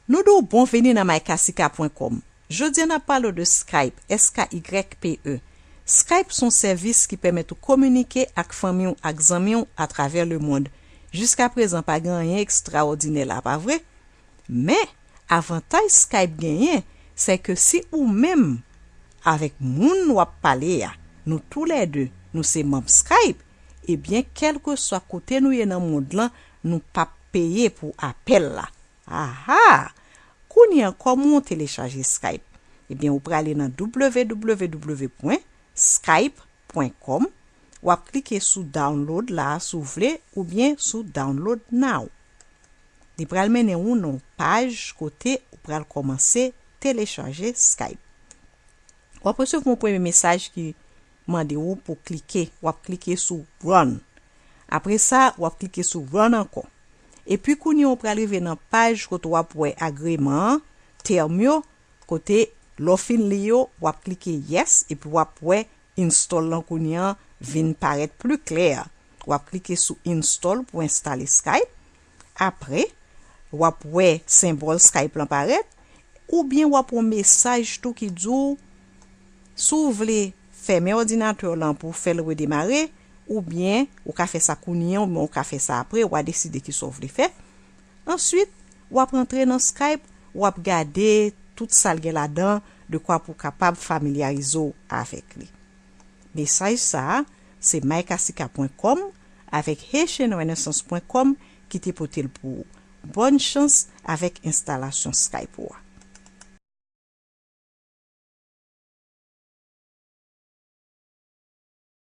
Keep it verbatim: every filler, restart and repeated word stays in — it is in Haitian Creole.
Nou di w bonvini nan maykasika pwen kòm. Jodi a n ap pale w de Skype, S K Y P E. Skype se yon sèvis ki pèmèt ou kominike ak fanmi w ak zanmi w atravè lemonn. Jiskaprezan pa gen anyen ekstraòdinè la, pa vre? Men, avantaj Skype genyen, se ke si ou menm avèk moun w ap pale a, nou toulède, nou se manm Skype, ebyen, kèlkeswa kote nou ye nan mond lan, nou p ap peye pou apèl la. Aha! Kounye a, kòman w telechaje Skype? Ebyen, ou prale nan w w w pwen skype pwen kòm, w ap klike sou download la a si w vle, oubyen sou download now. Li pral mennen ou nan yon paj kote ou pral kòmanse telechaje Skype. W ap resevwa yon premye mesaj ki mande w pou klike. W ap klike sou run. Apre sa, w ap klike sou run ankò. Epi kounye a, w pral rive nan paj kote w ap wè agreman an, tèm yo, kote lè w fin li yo, w ap klike yes, epi w ap wè install lan kounye a vin parèt pli klè. W ap klike sou install pou enstale Skype. Apre, w ap wè senbòl Skype lan parèt, oubyen w ap wè yon mesaj tou ki di w, si w vle fèmen òdinatè w lan pou w fè l redemare, oubyen ou ka fè sa kounye a, oubyen ou ka fè sa apre, w a deside kisa w vle fè. Answit, w ap rantre nan Skype, w ap gade tout sa l gen ladan, dekwa pou w kapab familyarize w avèk li. Mesaj sa a, se maykasika pwen kòm avèk haitian renaissance pwen kòm ki te pote l pou ou. Bòn chans avèk enstalasyon Skype ou a.